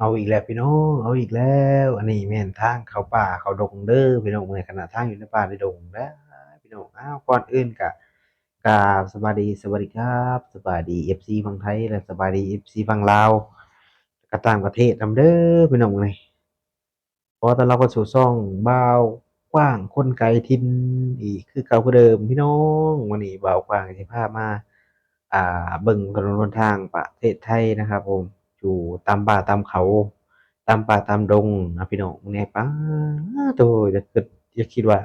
ເອົາອີກແລ້ວພີ່ນ້ອງ ເອົາອີກແລ້ວ. ອັນນີ້ແມ່ນທາງເຂົ້າປ່າເຂົ້າດົງເດີພີ່ນ້ອງ, ເມື່ອຍຂະໜາດທາງຢູ່ໃນປ່າໃນດົງເດີພີ່ນ້ອງ. ອ້າວ ກ່ອນອື່ນກະ ກາບສະບາຍດີ ສະຫວັດດີຄັບ ສະບາຍດີເອັຟຊີຝັ່ງໄທ ແລະ ສະບາຍດີເອັຟຊີຝັ່ງລາວ ແລະ ກະຕ່າງປະເທດນຳເດີພີ່ນ້ອງ. ມື້ນີ້ຂໍຕ້ອນຮັບເຂົ້າສູ່ຊ່ອງບ່າວກວ້າງຄົນໄກຖິ່ນອີກຄືເກົ່າຄືເດີມພີ່ນ້ອງ. ມື້ນີ້ບ່າວກວ້າງຊິພາມາ ອ່າ ເບິ່ງຖະໜົນຫົນທາງປະເທດໄທນະຄັບຜົມ ຢູ່ຕາມປ່າຕາມເຂົາ ຕາມປ່າຕາມດົງນະພີ່ນ້ອງ. ມື້ນີ້ປາໂທ້ ຢ່າຄິດ ຢ່າຄິດວ່າ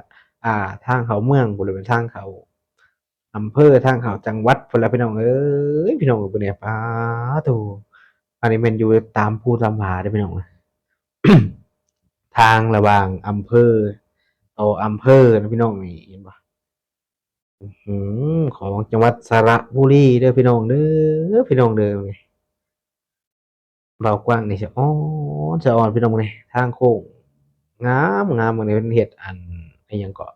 ອ່າ ທາງເຂົ້າເມືອງພຸ້ນ ຫຼື ແມ່ນທາງເຂົ້າ ອຳເພີ ທາງເຂົ້າຈັງຫວັດພຸ້ນລະພີ່ນ້ອງເອີຍ. ພີ່ນ້ອງເບິ່ງແດ່ ປາໂທ້ ອັນນີ້ແມ່ນຢູ່ຕາມພູຕາມຜາເດີພີ່ນ້ອງ. ທາງລະຫວ່າງອຳເພີຕໍ່ອຳເພີນະພີ່ນ້ອງ. ນີ້ເຫັນບໍ່? ອື ຂອງຈັງຫວັດສະລະບູລີເດີພີ່ນ້ອງເດີ ພີ່ນ້ອງເດີ. ບ່າວກວ້າງນີ້ສະອອນສະອອນພີ່ນ້ອງ. ເບິ່ງນີ້ ທາງໂຄ້ງງາມໆ ເບິ່ງນີ້ ເພິ່ນເຮັດອັນ ອີຫຍັງເກາະ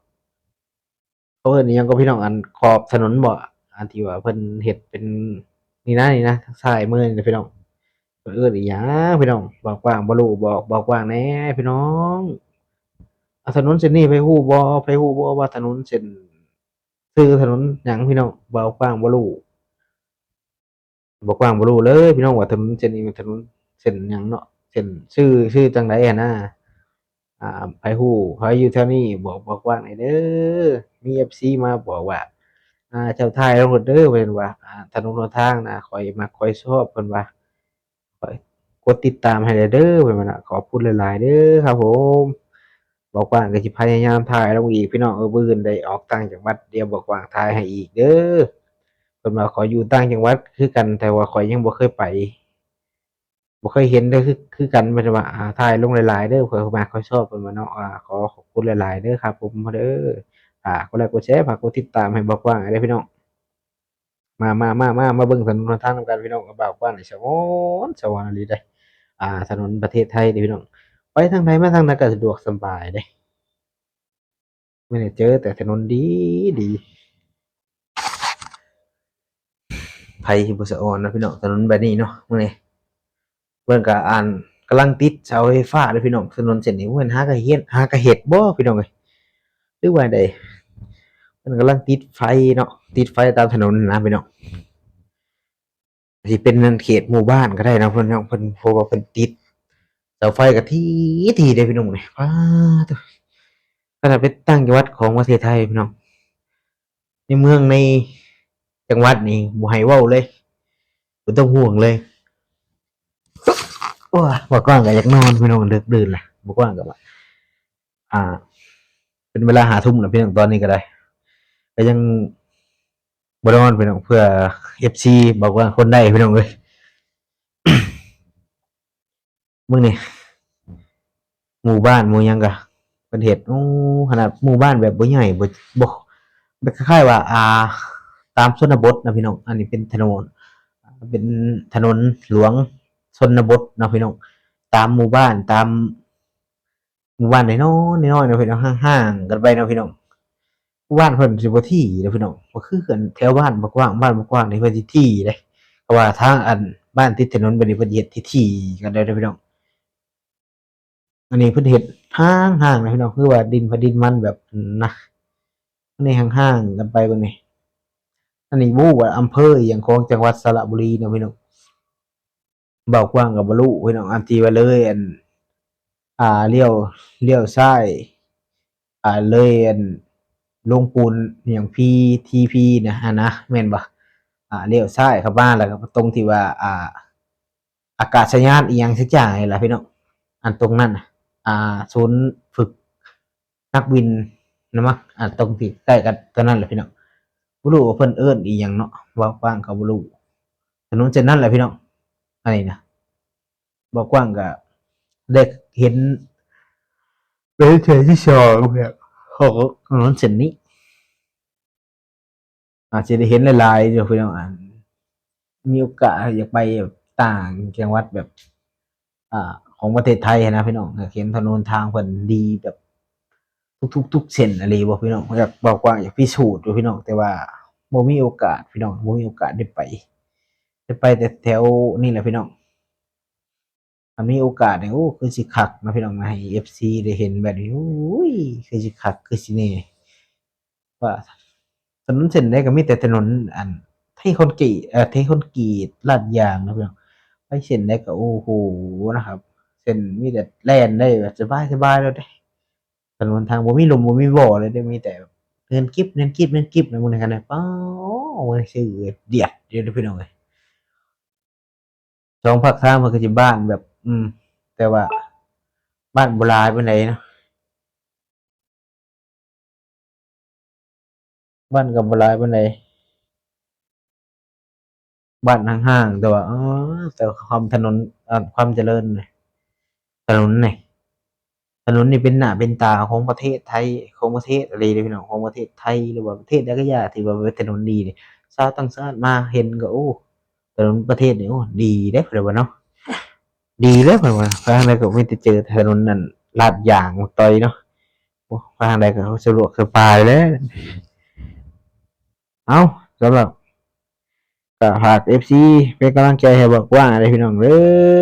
ເຂົາເອີ້ນອີຫຍັງເກາະພີ່ນ້ອງ ອັນຂອບຖະໜົນບໍ ອັນທີ່ວ່າເພິ່ນເຮັດເປັນນີ້ນະ ນີ້ນະ ທາງຊ້າຍມືນີ້ນະພີ່ນ້ອງ ເພິ່ນເອີ້ນອີຫຍັງພີ່ນ້ອງ? ບ່າວກວ້າງບໍ່ຮູ້ ບອກບ່າວກວ້າງແດ່ພີ່ນ້ອງ. ອາ ຖະໜົນເສັ້ນນີ້ໃຜຮູ້ບໍ່? ໃຜຮູ້ບໍ່ວ່າຖະໜົນເສັ້ນ ຊື່ຖະໜົນຫຍັງພີ່ນ້ອງ? ບ່າວກວ້າງບໍ່ຮູ້. ບໍ່ກວ້າງບໍ່ຮູ້ເລີຍພີ່ນ້ອງວ່າຖະໜົນເສັ້ນນີ້ແມ່ນຖະໜົນເສັ້ນຫຍັງເນາະ ເສັ້ນຊື່ ຊື່ຈັ່ງໃດຫັ້ນນະ. ອ່າ ໃຜຮູ້ ໃຜຢູ່ແຖວນີ້ບອກ ບອກກວ້າງແດ່ເດີ. ມີເອັຟຊີມາບອກວ່າ ອ່າ ເຈົ້າຖ່າຍລົງໂລດເດີ ເພິ່ນວ່າ ອ່າ ຖະໜົນຫົນທາງນະ ຂ້ອຍມັກຂ້ອຍຊອບ ເພິ່ນວ່າ ກົດຕິດຕາມໃຫ້ແດ່ເດີ ເພິ່ນວ່ານະ. ຂອບຄຸນຫຼາຍໆເດີຄັບຜົມ. ບ່າວກວ້າງກໍຊິພະຍາຍາມຖ່າຍລົງອີກພີ່ນ້ອງເອີຍ. ມື້ອື່ນໄດ້ອອກຕ່າງຈັງຫວັດ ດຽວບ່າວກວ້າງຖ່າຍໃຫ້ອີກເດີ. ເພິ່ນວ່າຂ້ອຍຢູ່ຕ່າງຈັງຫວັດຄືກັນ ແຕ່ວ່າຂ້ອຍຍັງບໍ່ເຄີຍໄປ ບໍ່ເຄີຍເຫັນເດີ ຄື ຄືກັນ. ເພິ່ນວ່າ ອ່າ ຖ່າຍລົງຫຼາຍໆເດີ ຂ້ອຍມັກຂ້ອຍຊອບ ເພິ່ນວ່າເນາະ. ອ່າ ຂໍຂອບຄຸນຫຼາຍໆເດີຄັບຜົມເດີ. ຝາກກົດໄລກົດແຊ ຝາກກົດຕິດຕາມໃຫ້ບ່າວກວ້າງແດ່ພີ່ນ້ອງ. ມາ ມາ ມາ ມາ ມາເບິ່ງຖະໜົນຫົນທາງນຳກັນພີ່ນ້ອງ. ບ່າວກວ້າງນີ້ສະອອນ ສະອອນອີ່ຫຼີເດ້. ອ່າ ຖະໜົນປະເທດໄທເດ້ພີ່ນ້ອງ ໄປທາງໃດມາທາງໃດກໍສະດວກສະບາຍເດ້. ມື້ນີ້ເຈີແຕ່ຖະໜົນດີໆ ໃຜຊິບໍ່ສະອອນເນາະພີ່ນ້ອງ ຖະໜົນແບບນີ້ເນາະ. ມື້ນີ້ເພິ່ນກໍ ອັນ ກຳລັງຕິດເສົາໄຟຟ້າເດ້ພີ່ນ້ອງ. ຖະໜົນເສັ້ນນີ້ ໂອ້ຍ ຫາກະເຮັດ ຫາກະເຮັດບໍ່ພີ່ນ້ອງເອີຍ ຫຼືວ່າໃດ? ເພິ່ນກຳລັງຕິດໄຟເນາະ ຕິດໄຟຕາມຖະໜົນນະພີ່ນ້ອງ. ຊິເປັນເຂດໝູ່ບ້ານກໍໄດ້ເນາະ ເພິ່ນ ເພິ່ນ ເພາະວ່າເພິ່ນຕິດເສົາໄຟກໍຖີ່ໆເດ້ພີ່ນ້ອງ. ນີ້ ປາໂທ້ ຂະໜາດໄປຕ່າງຈັງຫວັດຂອງປະເທດໄທພີ່ນ້ອງ ໃນເມືອງໃນຈັງຫວັດນີ້ບໍ່ໃຫ້ເວົ້າເລີຍ ບໍ່ຕ້ອງຫ່ວງເລີຍ. ໂອ້ຍ ບ່າວກວ້າງກໍຢາກນອນພີ່ນ້ອງ ເດິກດື່ນລະ. ບ່າວກວ້າງກໍວ່າ ອ່າ ເປັນເວລາຫ້າທຸ່ມແລ້ວພີ່ນ້ອງ ຕອນນີ້ກໍໄດ້ ກໍຍັງບໍ່ນອນພີ່ນ້ອງ ເພື່ອເອັຟຊີ ບ່າວກວ້າງຄົນໄດ້ພີ່ນ້ອງເອີຍ. ເບິ່ງນີ້ ໝູ່ບ້ານໝູ່ຫຍັງກະເພິ່ນເຮັດ ໂອ້ ຂະໜາດໝູ່ບ້ານແບບບໍ່ໃຫຍ່ ບໍ່ ບໍ່ ແບບຄ້າຍໆວ່າ ອ່າ ຕາມຊົນນະບົດນະພີ່ນ້ອງ. ອັນນີ້ເປັນຖະໜົນ ເປັນຖະໜົນຫຼວງຊົນນະບົດເນາະພີ່ນ້ອງ ຕາມໝູ່ບ້ານ ຕາມ ໝູ່ບ້ານນ້ອຍໆ ນ້ອຍໆເນາະພີ່ນ້ອງ ຫ່າງໆກັນໄປເນາະພີ່ນ້ອງ. ບ້ານເພິ່ນຊິບໍ່ຖີ່ເດ້ພີ່ນ້ອງ ບໍ່ຄືກັນແຖວບ້ານບໍ່ກວ້າງ ບ້ານບໍ່ກວ້າງນີ້ເພິ່ນຊິຖີ່ເດ້ ເພາະວ່າທາງ ອັນ ບ້ານຕິດຖະໜົນບັດນີ້ເພິ່ນເຮັດຖີ່ໆກັນໄດ້ເດ້ພີ່ນ້ອງ. ອັນນີ້ເພິ່ນເຮັດຫ່າງໆນະພີ່ນ້ອງ ຄືວ່າດິນໃຜດິນມັນແບບນະ ອັນນີ້ຫ່າງໆກັນໄປເບິ່ງນີ້. ອັນນີ້ບໍ່ຮູ້ວ່າອຳເພີອີ່ຫຍັງຂອງຈັງຫວັດສະລະບູລີເນາະພີ່ນ້ອງ. ເວົ້າກວ້າງກໍບໍ່ຮູ້ພີ່ນ້ອງ ອັນທີ່ວ່າເລີຍ ອັນ ອ່າ ລ້ຽວ ລ້ຽວຊ້າຍ ອ່າ ເລີຍ ອັນ ໂລງປູນຫຍັງ ພີທີພີ ນະ ຫັ້ນນະ ແມ່ນບໍ່? ອ່າ ລ້ຽວຊ້າຍເຂົ້າມາ ແລ້ວກໍຕົງທີ່ວ່າ ອ່າ ອາກາດສະຍານອີ່ຫຍັງສັກຢ່າງນີ້ລະພີ່ນ້ອງ ອັນຕົງນັ້ນນະ ອ່າ ສູນຝຶກ ນັກບິນນະມັ້ງ ອັນຕົງທີ່ໃກ້ກັນຕົງນັ້ນແຫຼະພີ່ນ້ອງ. ບໍ່ຮູ້ວ່າເພິ່ນເອີ້ນອີ່ຫຍັງເນາະ ເວົ້າກວ້າງກໍບໍ່ຮູ້. ຖະໜົນເສັ້ນນັ້ນແຫຼະພີ່ນ້ອງ ອັນນີ້ນະ ເວົ້າກວ້າງກໍໄດ້ເຫັນເປັນເທື່ອທີສອງແລ້ວຂອງຖະໜົນເສັ້ນນີ້. ອາດຊິໄດ້ເຫັນຫຼາຍໆຢູ່ພີ່ນ້ອງ ອັນ ມີໂອກາດຢາກໄປຕ່າງຈັງຫວັດແບບ ອ່າ ຂອງປະເທດໄທຫັ້ນນະພີ່ນ້ອງ ຢາກເຫັນຖະໜົນທາງເພິ່ນດີແບບທຸກໆ ທຸກເສັ້ນອີ່ຫຼີບໍ່ພີ່ນ້ອງ. ຢາກເວົ້າກວ້າງ ຢາກພິສູດຢູ່ພີ່ນ້ອງ ແຕ່ວ່າບໍ່ມີໂອກາດພີ່ນ້ອງ ບໍ່ມີໂອກາດໄດ້ໄປ ໄດ້ໄປແຕ່ແຖວນີ້ແຫຼະພີ່ນ້ອງ. ຖ້າມີໂອກາດນີ້ ໂອ້ ຄືຊິຄັກເນາະພີ່ນ້ອງ ໃຫ້ເອັຟຊີໄດ້ເຫັນແບບນີ້ ໂອ້ຍ ຄືຊິຄັກ ຄືຊິແນ່ ວ່າຖະໜົນເສັ້ນໃດກໍມີແຕ່ຖະໜົນອັນເທຄອນກຣີດ ເອີ ເທຄອນກຣີດລາດຢາງເນາະພີ່ນ້ອງ ໄປເສັ້ນໃດກໍ ໂອ້ໂຫ ນະຄັບ ເສັ້ນມີແຕ່ແລ່ນໄດ້ແບບສະບາຍໆໂລດເດ້ ຖະໜົນທາງບໍ່ມີຫຼຸມບໍ່ມີບໍ່ເລີຍເດ້ ມີແຕ່ເນີນກິບ ເນີນກິບ ເນີນກິບ ນະ ມື້ນັ້ນກັນນະ ປ້າ ໂອ້ຍ ຊື່ດຽດຢູ່ເດ້ພີ່ນ້ອງເອີຍ. ສອງພາກທາງມັນກໍຊິບ້ານແບບ ອືມ ແຕ່ວ່າບ້ານບໍ່ຫຼາຍປານໃດເນາະ ບ້ານກໍບໍ່ຫຼາຍປານໃດ ບ້ານຫ່າງໆ ແຕ່ວ່າ ເອີ ແຕ່ຄວາມຖະໜົນ ເອີ ຄວາມຈະເລີນ ຖະໜົນນີ້ ຖະໜົນນີ້ເປັນໜ້າເປັນຕາຂອງປະເທດໄທ ຂອງປະເທດອີ່ຫຼີເດ້ພີ່ນ້ອງ ຂອງປະເທດໄທ ຫຼືວ່າປະເທດໃດກໍຢ່າ ທີ່ວ່າເປັນຖະໜົນດີນີ້ ຊາວຕ່າງຊາດມາເຫັນກໍ ໂອ້ ຖະໜົນປະເທດນີ້ ໂອ້ ດີເດ້ ເພິ່ນວ່າເນາະ ດີເດ້ ເພິ່ນວ່າ ໄປທາງໃດກໍມີແຕ່ເຈີຖະໜົນນັ້ນລາດຢາງໝາກຕ່ອຍເນາະ ໂອ້ ໄປທາງໃດກໍສະດວກສະບາຍແຫຼະ. ເອົ້າ ສຳລັບ ກໍຝາກເອັຟຊີເປັນກຳລັງໃຈໃຫ້ບ່າວກວ້າງເດີພີ່ນ້ອງເດີ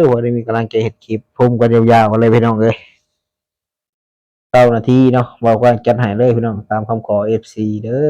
ພໍໄດ້ມີກຳລັງໃຈເຮັດຄລິບ ຊົມກັນຍາວໆກັນເລີຍພີ່ນ້ອງເອີຍ ເກົ້ານາທີເນາະ ບ່າວກວ້າງຈັດໃຫ້ເລີຍພີ່ນ້ອງ ຕາມຄຳຂໍເອັຟຊີເດີ.